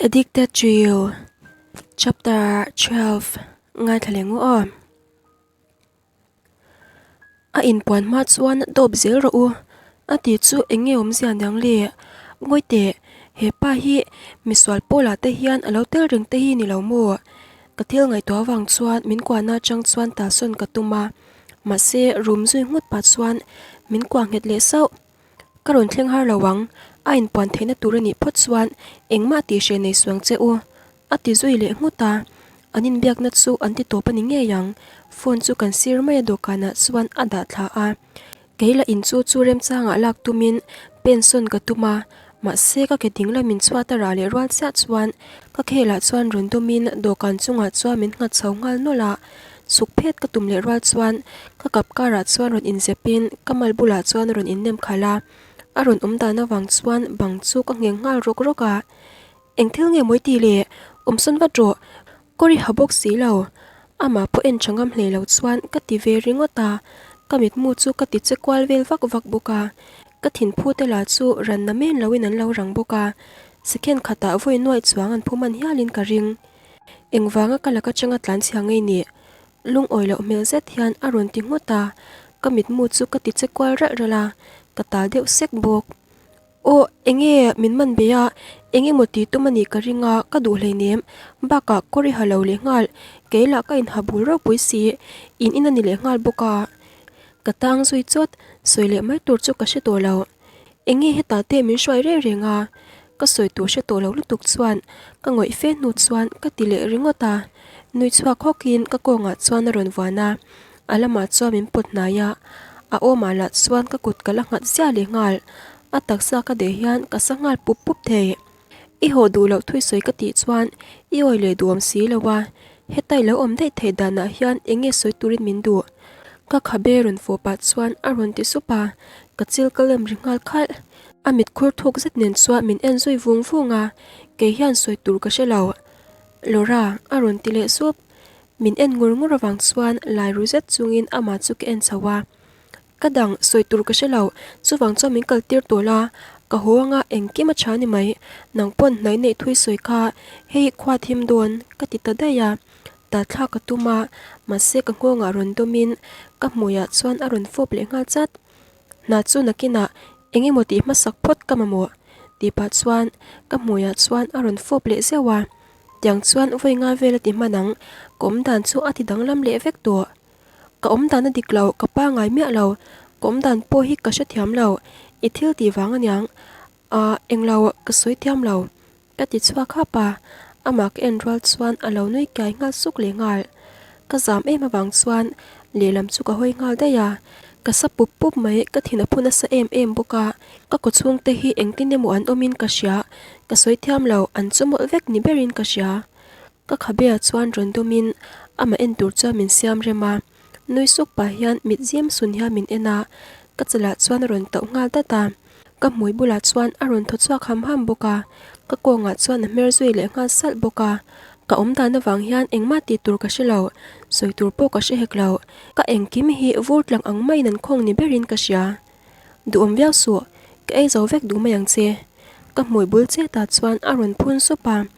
Addicted to You Chapter 12 Ngaithla leh ngu aw. A inpuan hma chuan dawp zel rawh u a tih chu eng nge awmzia niang le? Ngawi teh, he pa hi misual pawlah te hian a lo tel reng te hi ni lo maw? Ka thil ngaihtuah avang chuan min kuahna atang chuan talsawn ka tum a, mahse rum zui nghut pah chuan min kuah nghet leh sauh. Ka rawn thleng har lo ang, a inpuan theihna tur a nih phawt chuan engmah tih hreh nei suang che u, a ti zui leh nghut a. An inbiakna chu an ti tawp a ni ngei ang, phone chu kan sir mai a dawhkanah chuan a dah thla a. Kei lah in chu chu remchangah lak tumin pensawn ka tum a, mahse ka ke ding lamin chhuat a rah leh rual chiah chuan ka khelah chuan rawn dawmin dawhkan chungah chuan min nghat chho nghal nawlh a. Chhuk phet ka tum leh rual chuan ka kap karah chuan rawn inzepin ka mal bulah chuan rawn innem khalh a, a rawn awm dan avang chuan bang chu ka ngheng nghal rawk rawk a. Eng thil nge mawi ti le? Awmsawn vat rawh, kawr i ha bawk si lo. Amah pawh en tha ngam hlei lo chuan ka ti ve ringawt a, ka mitmu chu ka ti che kual vel vak vak bawk a. Ka thinphu te lah chu ran na men loin an lo rang bawk a, second khatah vawi nuaih chuang an phu man hialin ka ring. Engvanga ka laka changa tlan chhia ngei nih? Lungawi loh hmel zet hian a rawn ti nghut a, ka mitmu chu ka ti che kual ralh ralh a, ka tal deuh sek bawk. Aw, enge min man bei a, eng emaw tih tum a nih ka ring a, ka duh hleinem. Bakah kawr i ha lo leh nghal, kei lah ka inha bul ropui si, in in a ni leh nghal bawk a. Ka tang zui chawt, sawi leh mai tur chu ka hre tawh lo. Enge hetah te min hruai reng reng a? Ka sawi tur hre tawh lo lutuk chuan ka ngawih fe hnu chuan ka ti leh ringawt a. Nui chhuak hawkin ka kawngah chuan a rawn vuan a, a lamah chuan min pawt hnai a. A awmah lah chuan ka kut ka la nghat ziah leh nghal. A taksa ka deh hian ka sa nghal pup pup thei. I haw duh loh thui sawi ka tih chuan i awi leh duhawm si lo a, heta i lo awm daih theih danah hian eng nge sawi turin min duh? Ka khabe rawn fawh pah chuan a rawn ti sup a, ka chil ka lem ri nghal khalh. A mit khur thuk zet nen chuan min en zui vung vung a, kei hian sawi tur ka hre lo. Laura a rawn ti leh sup. Min en ngur ngur avang chuan lai ru zet chungin amah chu ka en chho a. Ka dang, sawi tur ka hre lo, chuvang chuan min kal tir tawh la, ka haw anga engkim a tha ni mai, nang pawn hnai neih thui sawi kha hei khua thim dawn ka ti ta daih a, ta thlak ka tum a, mahse ka nghawngah rawn dawmin ka hmuiah chuan a rawn fawp leh nghal chat. Hna chu nakinah eng emaw tih hmasak phawt ka mamawh tih pah chuan ka hmuiah chuan a rawn fawp leh zeuh a, tiang chuan vawi nga vel a ti hman ang, ka awm dan chu a ti danglam leh vek tawh. Ka awm dan a dik lo, ka pa ngai miah lo, ka awm dan pawh hi ka hrethiam lo, i thil tih vang aniang, ah englo ka sawi thiam lo, ka ti chhuak hap a, amah ka en rual chuan a lo nui kiai nghal suk leh nghal. Ka zam em avang chuan lehlam chu ka hawi nghal daih a, ka sa pup pup mai, ka thin a phu nasa em em bawk a, ka kawchhung te hi engtin emaw an awmin ka hria, ka sawi thiam lo, an chu mawlh vek ni berin ka hria. Ka khabeah chuan rawn dawmin amah en tur chuan min siam rem a, nui suk pah hian mit zim sun hian min en a, ka chalah chuan a rawn tauh nghal dat a, ka hmui bulah chuan a rawn thaw chhuak ham ham bawk a, ka kawngah chuan a hmer zui leh nghal salh bawk a, ka awm dan avang hian engmah tih tur ka hre lo, sawi tur pawh ka hre hek lo, ka engkim hi vur tlang ang maiin an khawng ni berin ka hria. Duhawm viau suh, ka ei zo vek duh mai ang che. Ka hmui bul chetah chuan a rawn phun sup a.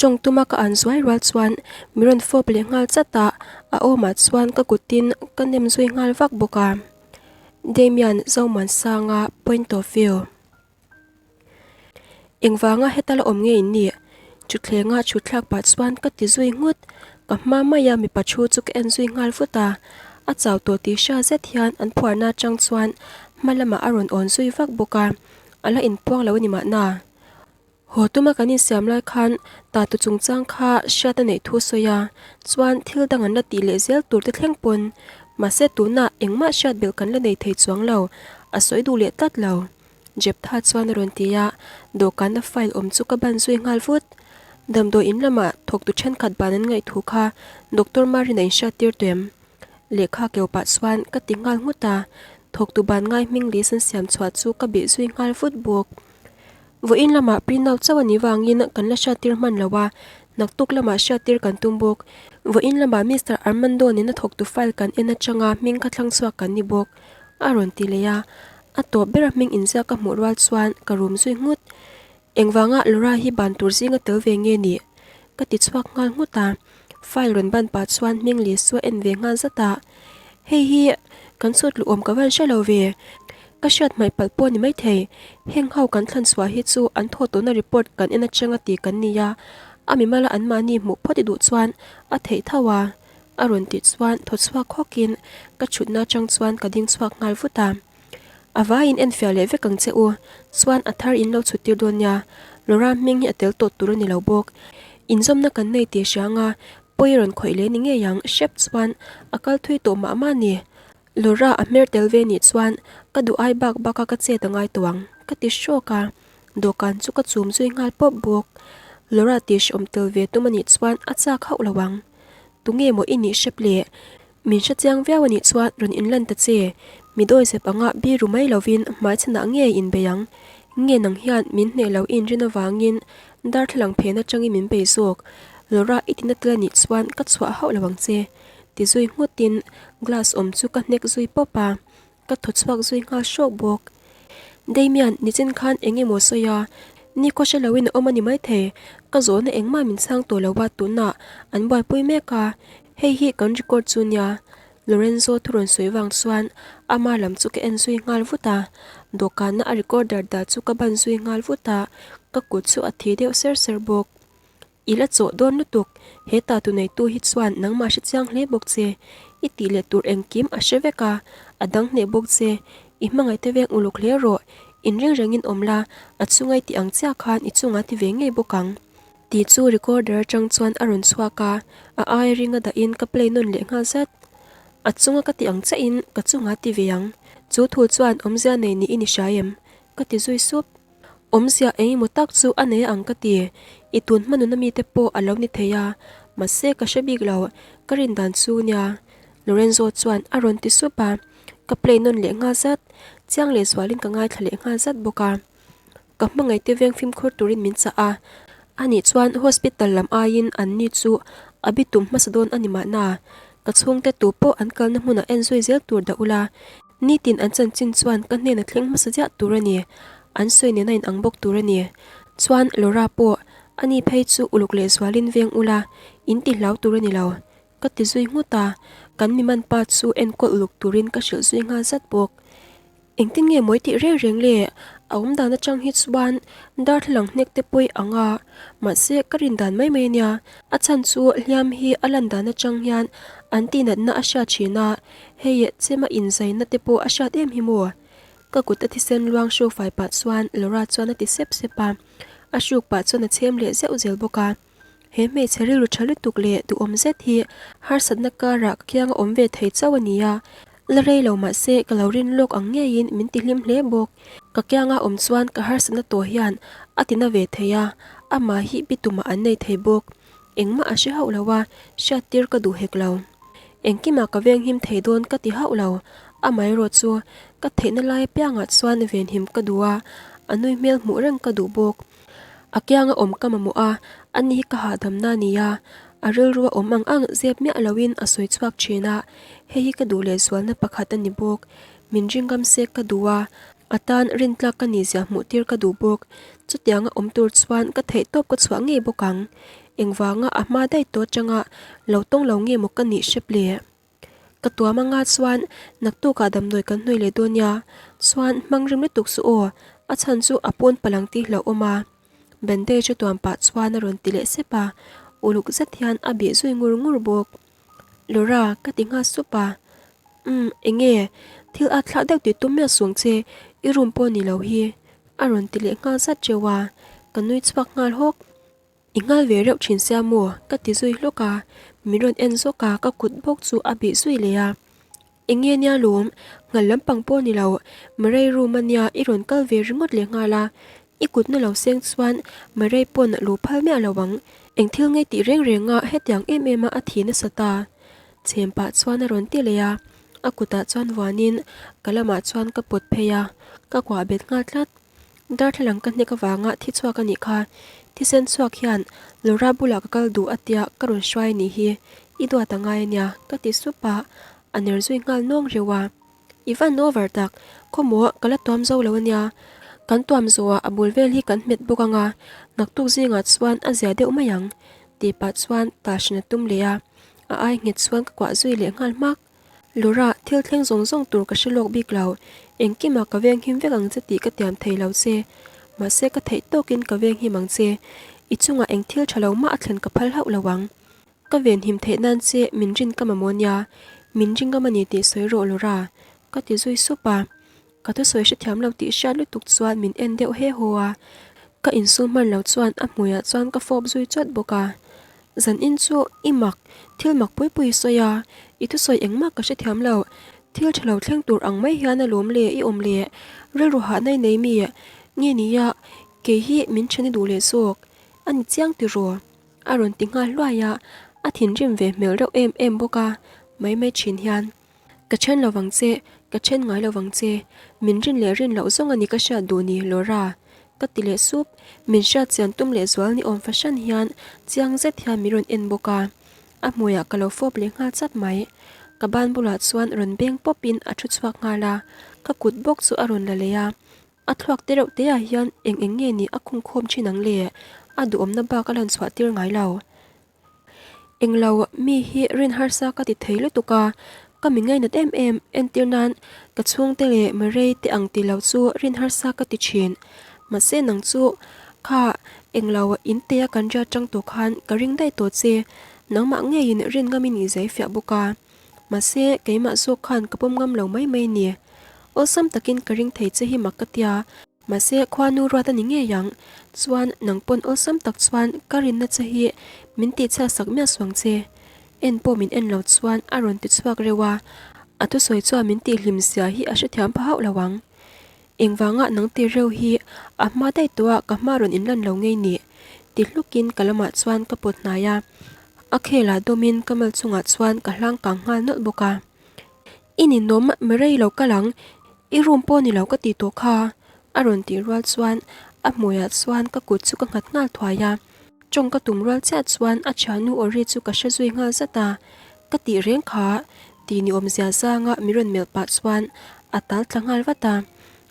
Tawng tuma ka an zuai rual chuan mi rawn fawp leh nghal chat a, a awmah chuan ka kutin ka nem zui nghal vak bawk a. Damian Zomuansanga point of view. Engvanga heta la awm nge in nih? Thuthlenga chhut thlak pah chuan ka ti zui nghut. Ka hma maia mipa thu chu ka en zui nghal vut a, a chau tawh tih hria zet hian an phuarna atang chuan hma lamah a rawn awn zui vak bawk a, a la inpuang lo a ni mahna. Haw tuma kan insiam lai khan tatu chungchang kha hriat a neih thu sawi a, chuan thil dang an la tih leh zel tur te thleng pawn mahse tunah engmah hriat belh kan la nei thei chuang lo, a sawi duh leh tlat lo. Jeptha chuan a rawn ti a, dawhkana file awm chu ka ban zui nghal vut. Damdawi in lamah thawktu thenkhat ban an ngaih thu kha Doctor Marina inhriat tir tawh em? Lehkha keu pah chuan ka ti nghal nghut a, thawktu ban ngai hming list an siam chhuah chu ka bih zui nghal vut bawk. Vawiin lamah print out chauh a nih vangin kan la hriattir hman lo a, naktuk lamah hriattir kan tum bawk. Vawiin lamah Mister Armando nena thawktu file kan en atanga hming kha thlang chhuak kan ni bawk, a rawn ti leh a. A tawp bera hming inziak ka hmuh rual chuan ka rum zui nghut. Engvanga Laura hi ban tur zinga tel ve nge ni? Ka ti chhuak nghal nghut a, file rawn ban pah chuan hming leh chu a en ve nghal zat a. Hei hi kan chhut luh awm ka van hre lo ve. Ka hriat hmaih palh pawh a ni maithei. Heng ho kan thlan chhuah hi chu an thaw tawhna report kan en atanga ti kan ni a, a mimala anmahni hmuh phawt i duh chuan a theih tho a. A rawn tih chuan thaw chhuak hawkin ka thutna atang chuan ka ding chhuak nghal vut a. A vaiin enfiah leh vek ang che u, chuan a thar in lo chhut tir dawn nia. Laura hming hi a tel tawh tur a ni lo bawk. Inzawmna kan nei tih hria anga pawi rawn khawih leh ni ngei ang, hrep chuan a kal thui tawh mah mah a ni. Laura a hmer tel ve nih chuan ka duh ai bak bak a ka chet a ngai tawh ang, ka ti hrawk a. Dawhkan chu ka chum zui nghal pawp bawk. Laura tih hreawm tel ve tum a nih chuan a chak hauh lo ang. Tunge maw i nih hrep le? Min hre chiang viau a nih chuan rawn inlan ta che. Mi dawi zep anga biru mai lovin hmaichhanah ngei inbei ang. Nge nang hian min hneh lo i inrin avangin darthlalang phen atangin min bei zawk. Laura i tina tel a nih chuan ka chhuah hauh lo ang che. Ti zui nghutin glass awm chu ka hnek zui pawp a. Ka thaw chhuak zui nghal hrawk bawk. Damian, nichin khan eng emaw sawi a, nikhaw hre loin a awm a ni maithei. Ka zawhna engmah min chhang tawh lo a, tunah an buaipui mek a, hei hi kan record chu nia. Lorenzo thu rawn sawi vang chuan ama lam chu ka en zui nghal vut a, dawhkanna a recorder dah chu ka ban zui nghal vut a, ka kut chu a thi deuh ser ser bawk. I la chawh dawn lutuk, heta tu neitu hi chuan nangmah hre chiang hle bawk che. I tih leh tur engkim a hre vek a, a dang hneh bawk che. I hmangaih te veng uluk hle rawh, inring rengin awm la, a chunga i tih ang chiah khan i chungah ti ve ngei bawk ang. Tih chu recorder atang chuan a rawn chhuak a, a aia ringa dahin ka play nawn leh nghal zat. A chunga ka tih ang chiahin ka chungah ti ve ang. Chu thu chuan awmzia nei niin i hria em? Ka ti zui sup. Awmzia eng emaw tak chu a nei ang ka ti. I tun hma nuna mite pawh a lo ni thei a, mahse ka hre bik lo, ka rin dan chu nia. Lorenzo chuan a rawn ti sup a, ka play nawn leh nghal zat, chiang leh zualin ka ngaithla leh nghal zat bawk a. Ka hmangaihte veng fimkhur turin min chah a, anih chuan hospital lam aiin an ni chu a bitum hmasa dawn a ni mahna, ka chhungte tu pawh an kalna hmunah en zui zel tur dah ula, Nitin an chanchin chuan ka hnena thleng hmasa ziah tur a ni. An sawi nena in ang bawk tur a ni. Chuan Laura pawh, ani phei chu uluk leh zualin veng ula, in ti hlau tur a ni lo. Ka ti zui nghut a, kan mi man pa chu enkawl uluk turin ka hrilh zui nghal zat bawk. Engtin nge mawi tih reng reng le? A awm dan atang hi chuan darthlalang hnek te pawi ang a, mahse ka rin dan mai mai a nia. A chhan chu hliam hi a lan dan atang hian an tihnatna a hriat thin a, Hei chema inzaina te pawh a hriat em hi maw? Ka kut a thisen luang hruk fai pah chuan Laura chuan a ti sep sep a, a hruk pah chuan a chhem leh zeuh zel bawk a. He hmeichhe rilru tha lutuk leh duhawm zet hi harsatna karah ka kianga awm ve thei chauh a ni a, la rei lo mah se ka lo rin lawk ang ngeiin min ti hlim hle bawk. Ka kianga awm chuan ka harsatna tawh hian a tina ve thei a, amah hi bitumah an nei thei bawk. Engmah a hre hauh lo a, hriattir ka duh hek lo. Engkimah ka venghim thei dawn ka ti hauh lo, amaherawh chu ka theihna lai apiangah chuan venhim ka duh a, a nui hmel hmuh reng ka duh bawk. A kianga awm ka mamawh a, ani hi ka hahdamna a ni a, a rilru a awm ang ang zep miah loin a sawi chhuak thin a, hei hi ka duh lehzualna pakhat a ni bawk. Min ringam se ka duh a, a tan rintlak ka nihzia hmuh tir ka duh bawk. Chutianga awm tur chuan ka theihtawp ka chhuah ngei bawk ang. Engvanga a hma daih tawh atanga lo tawng lo nge maw ka nih hrep le? Ka tuam anga chuan naktukah damdawi kan hnuai leh dawn nia, chuan hmang rim lutuk chu aw, a chhan chu a pawn palang tih hlauhawm a. Bandage a tuam pah chuan a rawn ti leh sep a, uluk zet hian a bih zui ngur ngur bawk. Laura, ka ti nghal sup a. Umm, enge? Thil a thlak deuh tih tum miah suang che, i room pawh ni lo hi, a rawn ti leh nghal zat reuh a, ka nui chhuak nghal hawk. I nghal ve reuh thin sia maw? Ka ti zui hlawk a, min rawn en zawk a, ka kut bawk chu a bih zui leh a. Enge nia lawm, nghal lampang pawh ni lo, Marei room a nia i rawn kal ve ringawt leh nghal a, i kut na lo seng chuan Marei pawn lu phal miah lo ang, eng thil ngei tih reng reng a hetiang em em a a thi nasa ta. Chhem pah chuan a rawn ti leh a, a kutah chuan vuanin ka lamah chuan ka pawt phei a, ka kuah bet nghal tlat. Darthlalang ka hnek avanga thi chhuak a nih kha. Thisen chhuak hian Laura bulah ka kal duh a tia ka rawn hruai a nih hi. I duat a ngai a nia, ka ti sup a, a ner zui nghal nawng reuh a. I van over tak, khawmaw ka la tuam zo lo a nia. Kan tuam zawhah a bul vel hi kan hmet bawk ang a, naktuk zingah chuan a zia deuh mai ang, tih pah chuan tahhran a tum leh a, a ai nghet chuan ka kuah zui leh nghal hmak. Lura, thil thleng zawng zawng tur ka hre lawk bik lo, engkimah ka venghim vek ang che tih ka tiam thei lo che, mahse ka theih tawkin ka venghim ang che, i chungah eng thil tha lo mah a thlen ka phal hauh lo ang. Ka venhim theih nan che min rin ka mamawh nia, min ring ngam a ni tih sawi rawh Lura, ka ti zui sup a. Ka thusawi hrethiam lo tih hriat lutuk chuan min en deuh he haw a, ka insum hman lo chuan a hmuiah chuan ka fawp zui chawt bawk a. Zanin chu i mak, thil mak pui pui i sawi a, i thusawi engmah ka hrethiam lo, thil tha lo thleng tur ang mai hian alawm le i awm le, rilru hahna i nei mi nge nia, kei hi min then i duh leh zawk a ni chiang tiraw? A rawn ti nghal hluai a, a thinrim ve hmel reuh em em bawk a, mai mai thin hian. Ka then lo vang che, ka then ngai lo vang che, min rin leh rin loh zawng a ni ka hriat duh ni, Laura. Ka ti leh sup, min hriat chian tum leh zual ni awm fahran hian chiang zet hian min rawn en bawk a, a hmuiah ka lo fawp leh nghal chat mai. Ka ban bulah chuan rawn beng pawpin a thu chhuak nghal a, ka kut bawk chu a rawn la leh a, a thluak te reuh te ah hian eng eng nge ni a khungkhawm thin ang le, a duhawmna bak a lan chhuah tir ngai lo. Englo mi hi rin harsa ka ti thei lutuk a, ka mi ngainat em em entir nan ka chhungte leh Murray te ang ti lo chu rin harsa ka ti thin. Mahse nang chu kha englo in tea kan riat tang tawh khan ka ring daih tawh che, nangmah ngeiin rin ngamin i zai fiah bawk a. Mahse keimah zawk khan ka pawm ngam lo mai mai ni. Awlsam takin ka ring thei che hi mak ka tia. Mahse, khuanu ruat a ni ngei ang. Chuan, nang pawn awlsam tak chuan ka rinna che hi min tihchhiat sak miah suang che. En pawh min en lo chuan a rawn ti chhuak reuh a, a thusawi chuan min tihhlim zia hi a hrethiam pha hauh lo ang. Engvanga nang ti reuh hi a hma daih tawh a ka hma rawn inlan lo ngei ni? Ti hlukin ka lamah chuan ka pawt hnai a, a khelah dawmin ka mal chungah chuan ka hlang kang nghal nawlh bawk a. I ninawm Murray lo kal ang, i room pawh ni lo ka ti tawh kha a rawn tih rual chuan a hmuiah chuan ka kut chu ka nghat nghal thuai a, tawng ka tum rual chiah chuan a thiannu aw ri chu ka hre zui nghal zat a, ka tih reng kha tih ni awmzia zanga min rawn melh pah chuan a tal tla nghal vat a,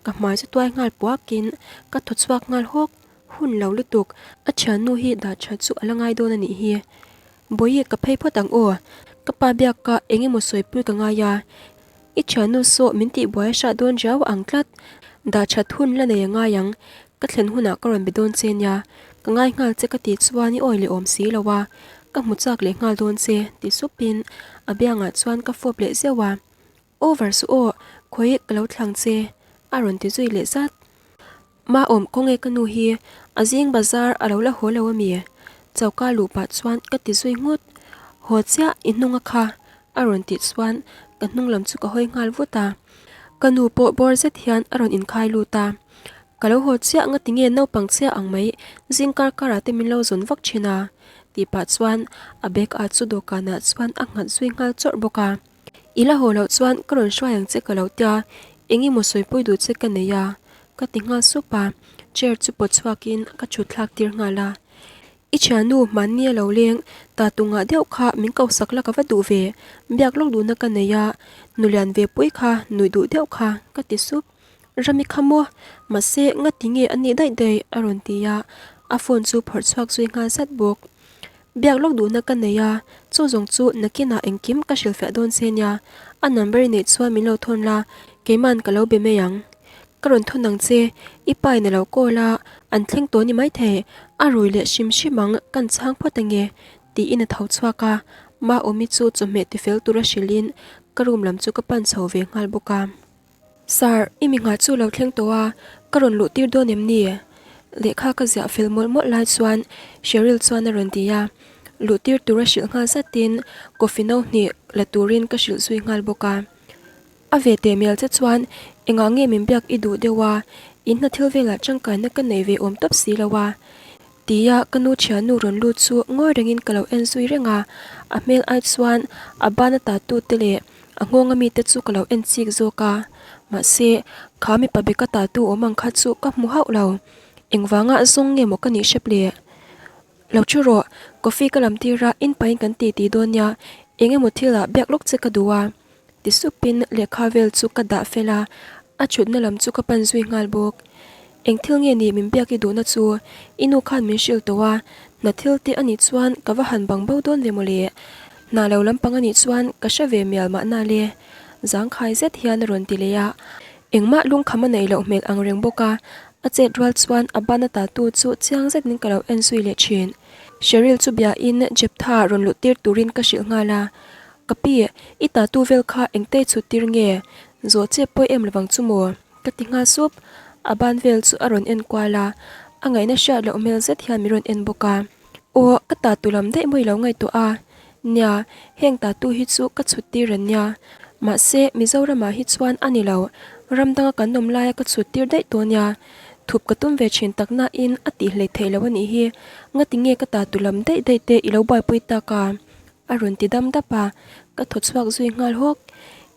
ka hmai chu tuai nghal puakin ka thaw chhuak nghal hawk, hun lo lutuk, a thiannu hi dah that chu a la ngai dawn a nih hi. Bawihi ka phei phawt ang aw, ka pa biak ka eng emaw sawipui ka ngai a, i thiannu saw min tih buai a hrah dawn riau ang tlat, dah that hun la nei a ngai ang, ka thlen hunah ka rawn be dawn che nia, ka ngai nghal che ka tih chuan i awi leh awm si lo a, ka hmu chak leh nghal dawn che ti supin a biangah chuan ka fawp leh zeuh a, Over suh aw, khawi ka lo thlang che a rawn ti zui leh zat. Maawm kawng e ka nu hi, a zing bazar a lo la haw lo ami? Choka luh pah chuan ka ti zui nghut. Haw chiah i hnung a kha a rawn tih chuan ka hnung lam chu ka hawi nghal vut a. Ka nu pawh bawr zet hian a rawn inkhai lut a. Ka lo haw chiah ngati nge naupang chiah ang mai zing kar karah te min lo zawn vak thin a tih pah chuan a bag ah chu dawhkanah chuan a nghat zui nghal chawrh bawk a. I la haw loh chuan ka rawn hruai ang che ka lo tia, eng emaw sawipui duh che ka nei a, ka ti nghal sup a, chair chu pawt chhuakin ka thut thlak tir nghal a. I thiannu hmanni a lo leng, ta tungah deuh kha min ko sak la ka va duh ve, biak lawk duhna ka nei a, nulian ve pui kha nuih duh deuh kha, ka ti sup. Rami kha maw? Mahse, ngati nge a nih daih daih? a rawn ti a, a phone chu phawrh chhuak zui nghal zat bawk. Biak lawk duhna ka nei a, chu zawng chu nakinah engkim ka hrilhfiah dawn che nia, a number i neih chuan min lo thawn la, keima'n ka lo be mai ang. Ka rawn thawn ang che, i pa in a lo call a, an thleng tawh ni maithei, a rui leh hrim hrim ang, kan chhang phawt ange, tiin a tho chhuak a, Maawmi chu chawhmeh tifel tura hrilhin ka room lam chu ka pan chho ve nghal bawk a. Sir, i mi nghah chu lo thleng tawh a, ka rawn luh tir dawn em ni? Lehkha ka ziah fel mawlh mawlh lai chuan Sheryl chuan a rawn ti a, luh tir tur a hrilh nghal zatin coffee no hnih la turin ka hrilh zui nghal bawk a. A ve teh mial che chuan engah nge min biak i duh deuh a, in hna thil velah tangkaina ka nei ve awm tawp si lo a, Tia ka nu thiannu rawn lut chu ngawi rengin ka lo en zui reng a, a hmel ai chuan a bana tatu te leh a nghawng ami te chu ka lo en chik zawk a, mahse kha mipa beka tatu awm ang kha chu ka hmu hauh lo, engvanga zawng nge maw ka nih hrep le? Lo thu rawh, coffee ka lam tir a, in pahin kan titi dawn nia, eng emaw thil ah biak lawk che ka duh a, ti supin lehkha vel chu ka dah fel a, a thutna lam chu ka pan zui nghal bawk. Eng thil nge ni min biak i duhna chu? I nu khan min hrilh tawh a, hna thil te a nih chuan ka va han bang bo dawn ve mawle. Hna lo lampang a nih chuan ka hre ve mial mahna le. Zangkhai zet hian a rawn ti leh a. Engmah lungkham a neih loh hmel ang reng bawk a, a chet rual chuan a ban a tatu chu chiang zetin ka lo en zui leh thin. Sheryl chu biain Jeptha rawn luh tir turin ka hrilh nghal a, Ka pi, i tatu vel kha engtei chhut tir nge? Zawh che pawi em lovang chu maw? Ka ti nghal sup. A ban vel chu a rawn en kual a, a ngaihna hriat loh hmel zet hian min rawn en bawk a. Aw, ka tatu lam daih maw i lo ngaihtuah a? Nia, heng tatu hi chu ka chhut tir reng nia. Mahse, Mizoramah hi chuan a ni lo, ram danga kan awm laia ka chhut tir daih tawh nia. Thup ka tum ve thin tak nain a tih hlei theih loh a nih hi. Ngati nge ka tatu lam daih daih te i lo buaipui tak a? A rawn ti dam dap a, ka thaw chhuak zui nghal hawk.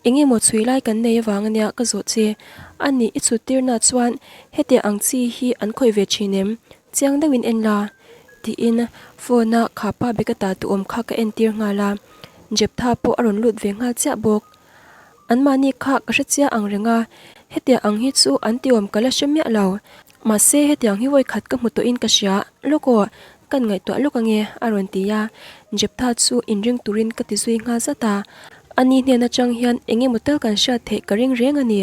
Eng emaw chhui lai kan nei avang ania ka zawh che. A nih i chhut tirna chuan hetiang ang chi hi an khawih ve thin em? Chiang deuhin en la. Tiin phone a kha pa bek a ta duhawm kha ka entir nghal a, Jeptha pawh a rawn lut ve nghal chiah bawk. Anmahni kha ka hre chiah ang reng a, hetiang ang hi chu an tiawm ka la hre miah lo. Mahse hetiang hi vawi khat ka hmu tawhin ka hria, lawk aw, kan ngaihtuah lawk ange a rawn ti a, Jeptha chu inring turin ka ti zui nghal zat a, ani hnen atang hian eng emaw tal kan hriat theih ka ring reng a ni.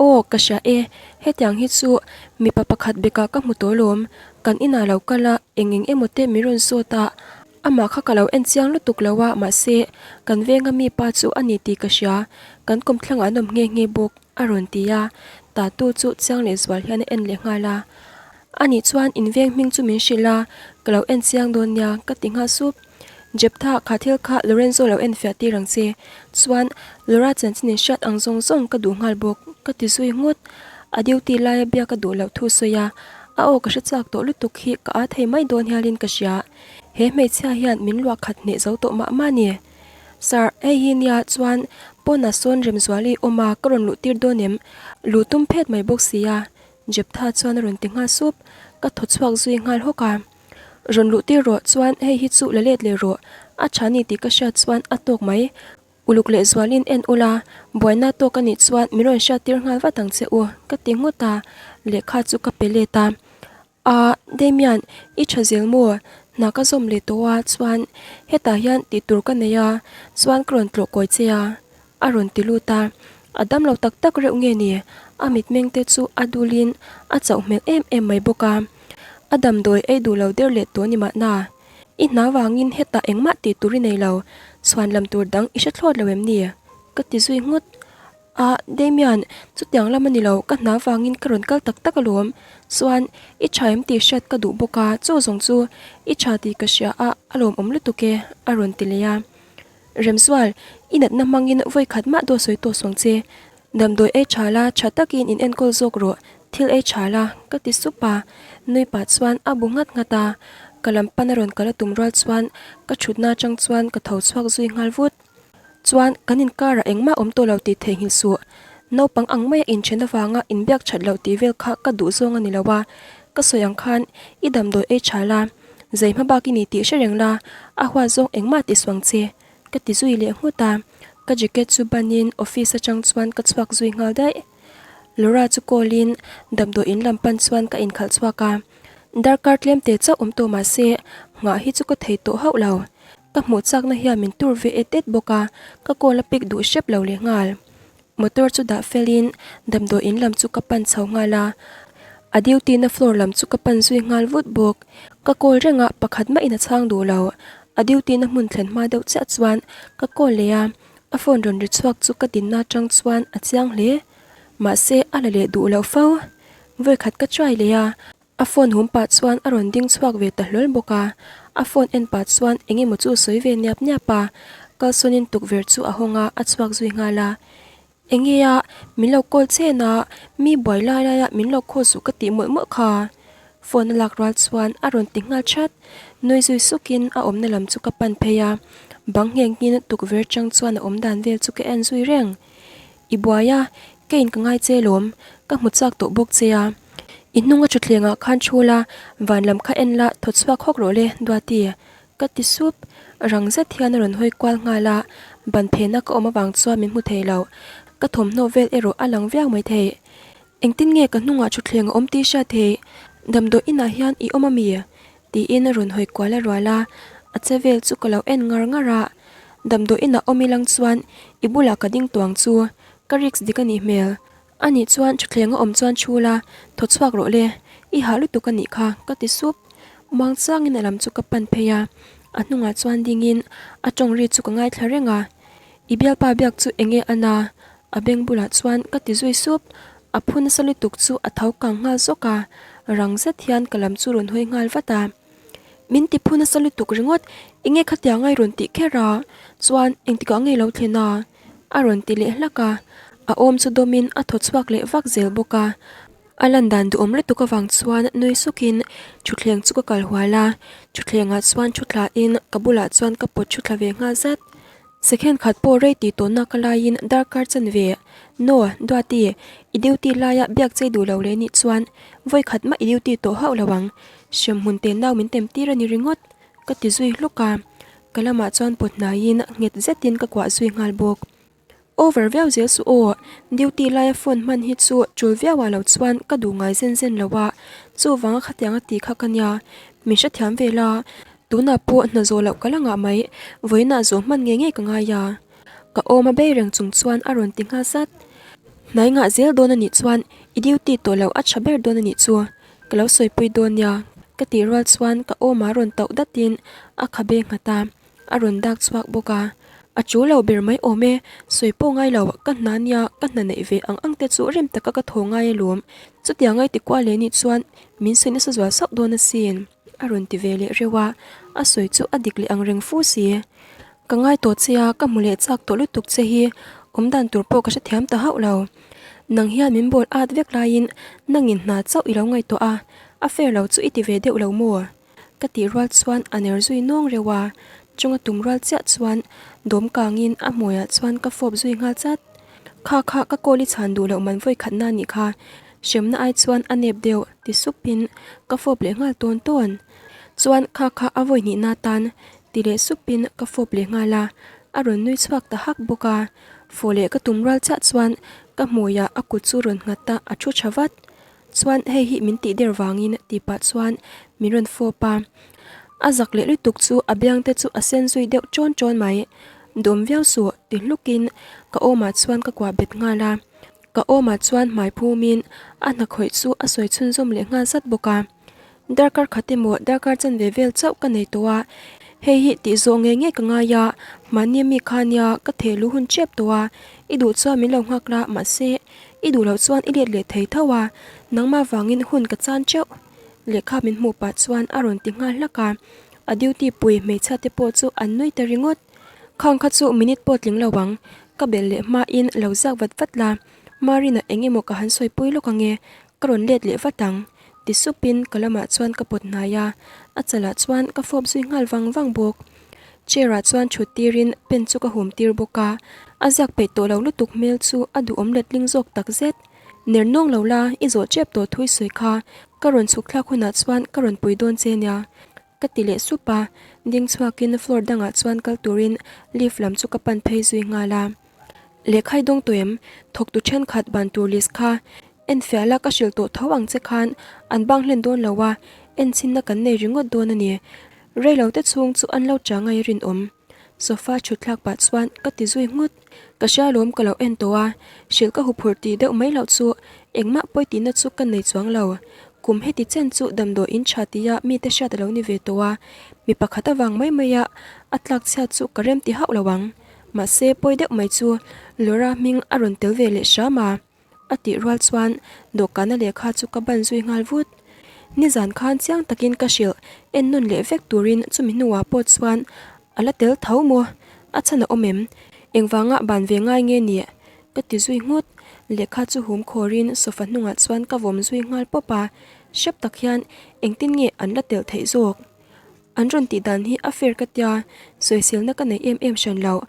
Aw, ka hria e, hetiang hi chu mipa pakhat bekah ka hmu tawh lawm, kan inah lo kal a, eng eng emaw te min rawn zawt a, amah kha ka lo en chiang lutuk lo a, mahse, kan venga mi pa chu a ni tih ka hria, kan kawmthlangah an awm nghe nghe bawk, a rawn ti a, tatu chu chiang leh zual hian a en leh nghal a. Anih chuan in veng hming chu min hrilh a, ka lo en chiang dawn nia, ka ti nghal sup. Jeptha, kha thil kha Lorenzo lo en fiah tir ang che. Chuan, Laura chanchin in hriat ang zawng zawng ka duh nghal bawk, ka ti zui nghut. A duty laia biak a duh loh thu sawi a, a aw ka hre chak tawh lutuk hi ka aa thei mai dawn hialin ka hria. He hmeichhia hian min luah khat hneh zo tawh mah mah ni. Sir, hei hi nia chuan pawnah sawn Remzuali awm a, ka rawn luh tir dawn em? Luh tum phet mai bawk sia. Jeptha chuan a rawn ti nghal sup, ka thaw chhuak zui nghal hawk a. Rawn luh tir rawh chuan hei hi chu la let leh rawh, a tha ni tih ka hriat chuan a tawk mai. Uluk leh zualin en ula, buaina tawk a nih chuan min rawn hriat tir nghal vat ang che u, ka ti nghut a, lehkha chu ka pe let a. A, Damian, i tha zel maw? Hna ka zawm leh tawh a, chuan hetah hian tih tur ka nei a, chuan ka rawn tlawh kawi che a, a rawn ti lut a. A dam lo tak tak reuh nge ni? A mitmeng te chu a dulin a chauh hmel em em mai bawk a. A damdawi ei duh lo der leh tawh ni mahna. I hna vangin hetah engmah tih tur i nei lo, chhuan lam tur dang i hre thlawt lo em ni? Ka ti zui nghut. A, Damian, chutiang lam a ni lo, ka hna vangin ka rawn kal tak tak alawm. Chuan, i tha em tih hriat ka duh bawk a, chu zawng chu i tha tih ka hria a, a lawmawm lutuk e, a rawn ti leh a. Remzual, i natna hmangin vawi khat mah daw sawi tawh suang che. Damdawi ei tha la, tha takin in enkawl zawk rawh, thil ei tha la, ka ti sup a. Nui pah chuan a bu nghat nghat a, ka lam pan a rawn kal a tum rual chuan ka thutna atang chuan ka tho chhuak zui nghal vut. Chuan kan inkarah engmah awm tawh lo tih theihnghilh suh. Naupang ang maia inthen avanga inbiak that loh tih vel kha ka duh zawng a ni lo a. Ka sawi ang khan i damdawi ei tha la, zei hma bak i ni tih hre reng la, a huat zawng engmah ti suang che, ka ti zui leh nghut a. Ka jacket chu banin office atang chuan ka chhuak zui nghal daih. Laura chu call in damdawi in lam pan chuan ka inkhalh chhuak a. Darkar tlem te chauh awm tawh mahse nghah hi chu ka thei tawh hauh lo. Ka hmuh chakna hian min tur ve et et bawk a, ka call a pick duh hrep lo leh nghal. Motor chu dah felin damdawi in lam chu ka pan chho nghal a, a duty na floor lam chu ka pan zui nghal vut bawk. Ka call reng a, pakhat mahin a chhang duh lo. A duty na hmun thlen hma deuh chiah chuan ka call leh a, a phone rawn ri chhuak chu ka dinna atang chuan a chiang hle. Mahse a la leh duh lo fo. Vawikhat ka try leh a, A phone hum pah chuan a rawn ding chhuak ve ta hlawl bawk a, a phone en pah chuan eng emaw chu sawi ve niap niap a, kalsawnin tukverh chu a hawng a, a chhuak zui nghal a. Enge a, min lo call chen a, mi buai lai lai a min lo call suh ka tih mawlh mawlh kha. Phone a lak rual chuan a rawn ti nghal chat, nui zui sukin a awmna lam chu ka pan phei a, bang nghengin tukverh chang chuan a awm dan vel chu ka en zui reng. I buai a, keiin ka ngai che lawm, ka hmu chak tawh bawk che a. I hnunga thutthleng ah khan thu la, van lam kha en la, thaw chhuak hawk rawh le, Duati. Ka ti sup. Rang zet hian a rawn hawi kual nghal a, ban phena ka awm avang chuan min hmu thei lo. Ka thawmhnaw vel erawh a lang viau mai thei. Engtin nge ka hnungah thutthleng a awm tih hriat theih? Damdawi inah hian i awm ami? Tiin a rawn hawi kual a rual a, a che vel chu ka lo en ngar ngar a. Damdawi inah awm ilang chuan i bulah ka ding tuang chu ka risk dik a nih hmel. A nih chuan thutthleng a awm chuan thu la, thaw chhuak rawh le, i hah lutuk a nih kha, ka ti sup. Muang changin a lam chu ka pan phei a, a hnungah chuan dingin a tawng ri chu ka ngaithla reng a. I bialpa biak chu enge a na? A beng bulah chuan ka ti zui sup. A phu nasa lutuk chu a tho kang nghal zawk a, rang zet hian ka lam chu rawn hawi nghal vat a. Min ti phu nasa lutuk ringawt, enge khatiang a i rawn tih kher a? Chuan engtikah nge lo thlen a? A rawn ti leh hlak a, a awm chu dawmin a thaw chhuak leh vak zel bawk a. A lan dan duhawm lutuk avang chuan nui sukin thutthleng chu ka kal hual a, thutthlengah chuan thu thlain ka bulah chuan ka pawt thu thla ve nghal zat. Second khat pawh rei tih tawhna ka laiin darkar chanve, No, Duati, i duty laia biak chei duh lo leh nih chuan vawi khat mah i duty tawh hauh lo ang, hremhmun te nau min tem tir a ni ringawt, ka ti zui hlawk a, ka lamah chuan pawt hnaiin nghet zetin ka kuah zui nghal bawk. Over viau zel suh aw, duty laia phone hman hi chu tul viau ah lo chuan ka duh ngai zen zen lo a, chuvanga khatiang a ti kha ka nia, min hrethiam ve la, tunah pawh hna zawh loh ka la ngah mai, vawiinah zawh hman ngei ngei ka ngai a, ka awm a bei reng chung chuan a rawn ti nghal zat. Hnai ngah zel dawn a nih chuan i duty tawh loh a tha ber dawn a nih chu, ka lo sawipui dawn nia, ka tih rual chuan ka awmah rawn tauh datin a khabe nghat a. A rawn dak chhuak bawk a, A chu lo ber mai awm e, sawi pawh ngai lo, ka hna nia ka hna neih ve ang ang te chu rem taka ka thaw ngai alawm, chutiang ai ti kual leh nih chuan min sawi nasa zual sauh dawn asin, a rawn ti ve leh reuh a, a sawi chu a dik leh ang reng fu si. Ka ngai tawh che a, ka hmu leh chak tawh lutuk che hi awm dan tur pawh ka hrethiam ta hauh lo. Nang hian min bawl at vek laiin nangin hna chauh i lo ngaihtuah a, a fair lo chu i ti ve deuh lo maw? Ka tih rual chuan a ner zui nawng reuh a, chunga tum rual chiah chuan dawm kangin a hmuiah chuan ka fawp zui nghal chat. Kha kha ka call i chhan duh loh man vawi khatna a nih kha, hremna ai chuan a nep deuh ti supin ka fawp leh nghal tawn tawn. Chuan kha kha a vawi hnihna tan ti leh supin ka fawp leh nghal a, a rawn nui chhuak ta hak bawk a. Fawh leh ka tum rual chiah chuan ka hmuiah a kut chu rawn nghat a, a thu tha vat. Chuan hei hi min tih der vangin tih pah chuan min rawn fawp a, a zak leh lutuk chu a biang te chu a sen zui deuh ṭawn ṭawn mai. Dawm viau suh ti hlukin ka awmah chuan ka kuah bet nghal a, ka awmah chuan hmai phumin a hnakhawih chu a sawi chhunzawm leh nghal zat bawk a. Darkar khat emaw darkar chanve vel chauh ka nei tawh a, hei hi tih zawh ngei ngei ka ngai a, mahni ami kha nia ka theh lu hun ṭep tawh a, i duh chuan min lo nghak la mahse i duh loh chuan i let leh thei tho a, nangmah vangin hun ka chan teuh. Lehkha min hmuh pah chuan a rawn ti nghal hlak a, a duty pui hmeichhia te pawh chu an nui ta ringawt. Khang kha chu minute pawh tling lo ang, ka belh leh hmain lo ziak vat vat la, Marina eng emaw ka han sawipui lawk ange, Ka rawn let leh vat ang, ti supin ka lamah chuan ka pawt hnai a, a chalah chuan ka fawp zui nghal vang vang bawk. Chair ah chuan thut tirin pen chu ka hum tir bawk a, a ziak peih tawh lo lutuk hmel chu a duhawm letling zawk tak zet. Ner nawng lo la, i zawh tep tawh thui sawi kha, ka rawn chhuk thlak hunah chuan ka rawn pui dawn che nia, ka ti leh sup a, ding chhuakin floor dangah chuan kal turin lift lam chu ka pan phei zui nghal a. Lehkhai dawng tawh em? Thawktu thenkhat ban tur list kha enfiah la ka hrilh tawh tho ang che khan an bang hlen dawn lo a, enchinna kan nei ringawt dawn a ni. Reilo te chhung chu an lo chang a i rinawm. Sofa thut thlak pah chuan ka ti zui nghut. Ka hria lawm ka lo en tawh a, hrilh ka huphurh tih deuh mai loh chu engmah pawi tihna chu ka nei chuang lo. Kum heti chen chu damdawi in tha tia mite hriat a lo ni ve tawh a, mi pakhat avang mai maia a tlak chhiat chu ka rem ti hauh lo ang. Mahse pawi deuh mai chu Laura hming a rawn tel ve leh hram a, a tih rual chuan dawhkana lehkha chu ka ban zui nghal vut. Nizan khan chiang takin ka hrilh en nawn leh vek turin chumi hnuah pawh chuan a la tel tho maw? A chhan a awm em? Engvanga ban ve ngai nge ni? Ka ti zui nghut. Lehkha chu hum khawrin sofa hnungah chuan ka vawm zui nghal pawp a, hrep tak hian engtin nge an la tel theih zawk? An rawn tih dan hi a fair ka tia, sawiselna ka nei em em hran lo.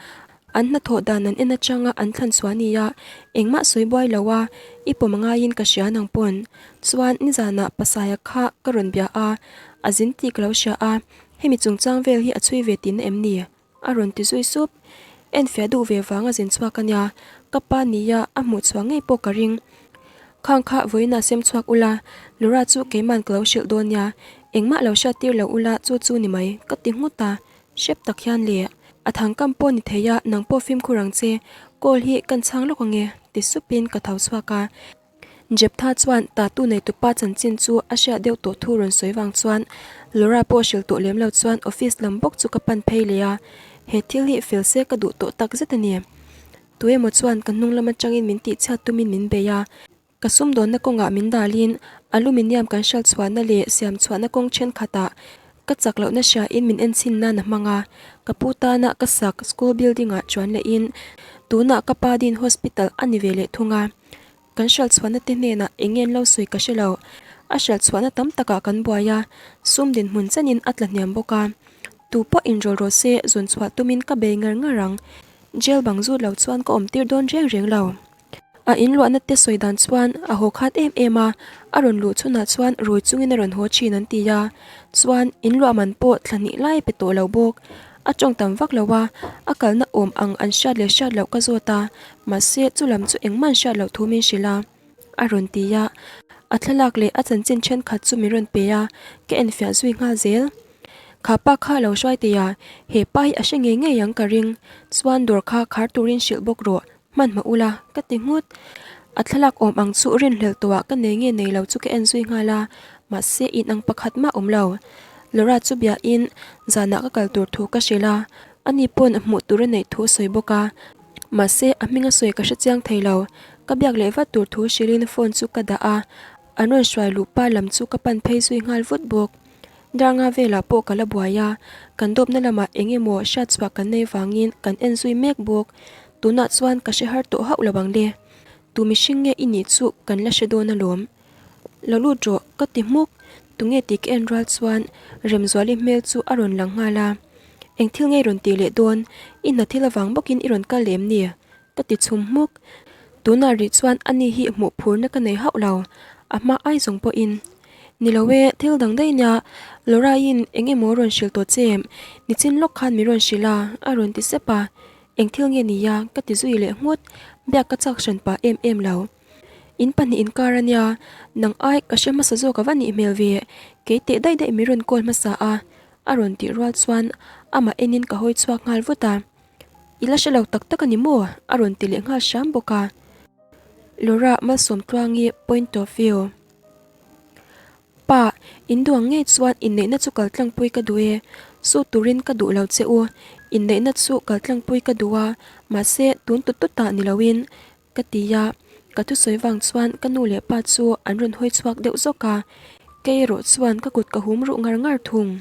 An hnathawh dan an en atanga an thlan chhuah nia, engmah sawi buai lo a, i pawm ngaiin ka hria nang pawn. Chuan nizanah Pasaia kha ka rawn bia a, a zin tih ka lo hria a, hemi chungchang vel hi a chhui ve tihna em ni? A rawn ti zui sup. Enfiah duh ve vanga zin chhuak a nia, ka pa nia a hmuh chhuah ngei pawh ka ring. Khang kha vawiinah sem chhuak ula, Laura chu keiman ka lo hrilh dawn nia, engmah lo hriat tir lo ula chu chu ni mai, ka ti nghut a, hrep tak hian le. A thangkam pawh ni thei a, nang pawh fimkhur ang che, call hi kan chhang lawk ange, ti supin ka tho chhuak a. Jeptha chuan tatu neitupa chanchin chu a hriat deuh tawh thu rawn sawi vang chuan Laura pawh hrilh tawh lem lo chuan office lam bawk chu ka pan phei leh a, he thil hi fel se ka duh tawh tak zet a ni. Tuemaw chuan ka hnung lam atangin min tihchhiat tumin min bei a, ka sumdawnna kawngah min dalin aluminium kan hral chhuahna leh siam chhuahna kawng thenkhatah ka chak lohna hriain min enchhin nan a hmang a, ka pu tana ka sak school building ah chuan lehin tunah ka pa din hospital a ni ve leh thung a. Kan hral chhuahna te hnenah eng nge an lo sawi ka hre lo. A hral chhuahna tam takah kan buai a, sum dinhmun chenin a tla hniam bawk a. Tu pawh inrawl rawh se zawn chhuah tumin ka bei ngar ngar ang. Jail bang zut lo chuan ka awm tir dawn reng reng lo. A inluahna te sawi dan chuan a haw khat em em a, a rawn luh chhunah chuan rui chungin a rawn haw thin an ti a. Chuan inluah man pawh thla hnih lai pe tawh lo bawk. A tawng tam vak lo a, a kalna awm ang an hriat leh hriat loh ka zawt a, mahse chu lam chu engmah an hriat loh thu min hrilh a, a rawn ti a. A thlalak leh a chanchin thenkhat chu min rawn pe a, ka enfiah zui nghal zel. Kha pa kha lo hruai teh a, he pa hi a hre ngei ngei ang ka ring, chuan dawr kha khar turin hrilh bawk rawh, Hmanhmah ula, ka ti nghut. A thlalak awm ang chu rinhlelh tawhah ka nei nge nei lo chu ka en zui nghal a, mahse in ang pakhat mah awm lo. Laura chu biahin zanah ka kal tur thu ka hrilh a, ani pawn hmuh tur a neih thu a sawi bawk a, mahse a hming a sawi ka hre chiang thei lo. Ka biak leh vat tur thu hrilhin phone chu ka dah a, an rawn hruai luh pa lam chu ka pan phei zui nghal vut bawk. Darnga velah pawh ka la buai a, kan dawpna lamah eng emaw hriat chhuah kan nei vangin kan en zui mek bawk. Tunah chuan ka hre har tawh hauh lo ang le. Tu mihring nge i nih chu kan la hre dawn alawm. Lo lut rawh, ka ti hmuk. Tunge tih ka en rual chuan Remzuali hmel chu a rawn lang nghal a. Eng thil nge i rawn tih leh dawn? I hna thil avang bawkin i rawn kal lem ni? Ka ti chhum hmuk. Tunah rih chuan ani hi hmuh phurna ka nei hauh lo, a hma ai zawng pawhin. Ni lo e, thil dang daih nia, Laura-in eng emaw rawn hrilh tawh che em? Nichin lawk khan min rawn hrilh a, a rawn ti sep a. Eng thil nge nia? Ka ti zui leh nghut. Biak ka chak hran pah em em lo. In pahnih inkar a nia, nang ai ka hre hmasa zawk a va nih hmel ve, kei teh daih daih min rawn call hmasa a, a rawn tih rual chuan amah enin ka hawi chhuak nghal vut a. I la hre lo tak tak a ni maw? A rawn ti leh nghal hram bawk a. Laura Malsawmtluangi point of view. Pa, in duang ngei chuan inneihna chu kal tlangpui ka duh e. Su turin ka duh lo che u. Inneihna chu kal tlangpui ka duh a, mahse tun tut tutah ni loin ka ti a. Ka thusawi vang chuan ka nu leh pa chu an rawn hawi chhuak deuh zawk a. Kei erawh chuan ka kut ka hum ruh ngar ngar thung.